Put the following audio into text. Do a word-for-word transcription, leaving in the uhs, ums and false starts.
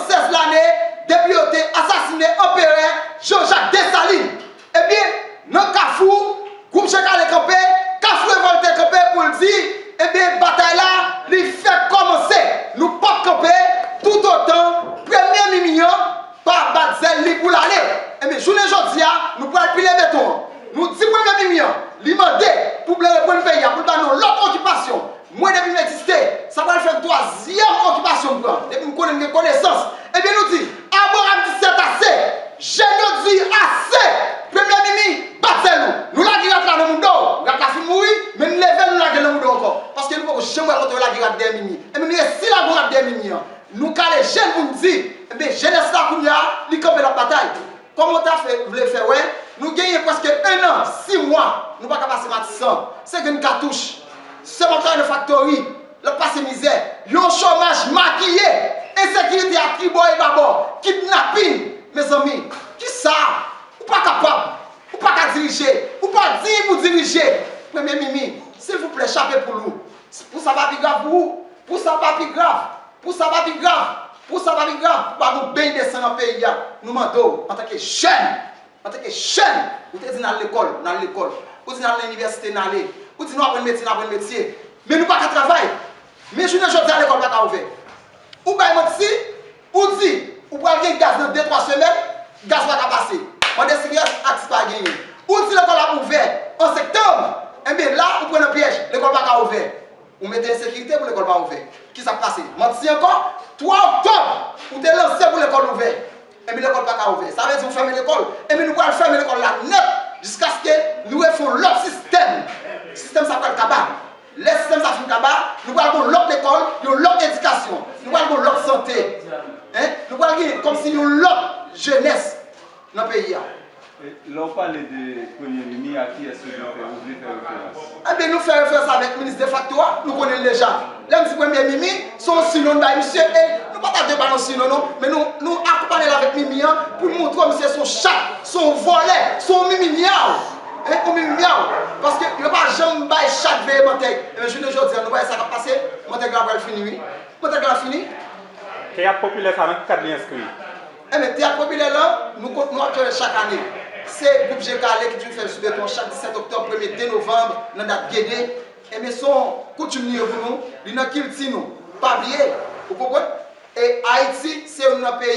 sèz lane depi yo te asasinen Anperè Jean Jacques Dessalines. Ebyen, nan Kafou, gwoup Jan Kale kanpe, Kafou Revòlte kanpe pou l di, ebyen, batay la, li fèk kòmanse. Nou p ap kanpe toutotan premye Mimi an pa bat zèl li pou l ale. Ebyen, jounen jodi a, nou pral pile beton an. Nou di premye Mimi an, li mande pou blan reprann peyi a, pou l ba nou lòt okipasyon. Mwen, depi m egziste, sa pral fè m twazyèm okipasyon m pran. Depi m konnen m gen konesans, ebyen, nou di, Abraham di sèt ase. Jèn yo di ase. Premye Mimi, bat zèl ou. Nou lage rat la nan mouda w. Rat la fin mouri, men nou leve l, nou lage l nan mouda w ankò. Paske nou poko janm wè kote yo lage rat dèyè Mimi. Ebyen, nou resi lage yon rat dèyè Mimi an. Nou kale jèn pou n di, ebyen, jenès la kounye a, li kanpe l ap batay. Kòman w ta fè, vle fè wè, nou genyen prèske en an, sis mwa, nou pa ka pase Matisan. Se grenn katouch. Sèlman travay nan faktori, l ap pase mizè. Yon chomaj makiye. Ensekirite a tribò e babò. Kidnapin. Mezanmi, kisa? Ou pa kapab. Ou pa ka dirije. Ou pa diy pou dirije. Premye Mimi, silvouplè, chape poul ou. Pou sa pa pi grav pou ou. Pou sa pa pi grav. Pou sa pa pi grav, pou sa pa pi grav, pou pa gon beny de san nan peyi a, nou mande w, antanke jèn, antanke jèn, ou te di n al lekòl, n al lekòl. Ou di n al nan inivèsite, n ale. Ou di nou aprann metye, n aprann metye. Men nou pa ka travay. Men jounen jodi a, lekòl pa ka ouvè. Ou bay manti, ou di, ou pral gen gaz nan de, twa semèn, gaz pa ka pase. Mande siryès, Atis pa genyen. Ou di lekòl ap ouvè an septanm, enben la, ou pran nan pyèj, lekòl pa ka ouvè. Ou mete ensekirite pou lekòl pa ouvè. Kisa k pase? Manti ankò? Twa oktòb, ou te lanse pou lekòl ouvè. Epi lekòl pa ka ouvè. Sa vle di ou fèmen lekòl. Epi nou pral fèmen lekòl la nèt jiskaske nou refè yon lòt sistèm. Sistèm sa pral kaba. Lè sistèm sa fin kaba, nou pral gon lòt lekòl, yon lòt edikasyon. Nou pral gon lòt sante. Hein? Nou pral gen kòmsi yon lòt jenès nan peyi a. E, lè w pale de Premye Mimi, a kiyès ou vle fè, ou vle fè referans? Ebyen, nou fè referans avèk minis defakto a, nou konnen l deja. Lè m di Premye Mimi, se yon sinon n bay misye, e nou pa ta dwe ba l yon sinon non, men nou, nou akonpanye l avèk Mimi an pou n montre w misye se yon chat, se yon vòlè, se yon Mimi myaw. Hein, yon Mimi myaw. Paske yo pa janm bay chat veye mantèg. Ebyen, jounen jodi a, nou pa wè sa k ap pase? Mantèg la pral fini, wi. Mantèg la fini. Teyat popilè sa, nan ki kad li enskri? Enben, teyat popilè lan, nou kont-, nou ap fè l chak ane. Se gwoup Jan Kale ki toujou fè l sou beton chak disèt oktòb, premye de novanm, nan dat Gede. Enben, se yon koutim li ye pou nou, li nan kilti nou. Pa bliye, ou konprann? E Ayiti, se youn nan peyi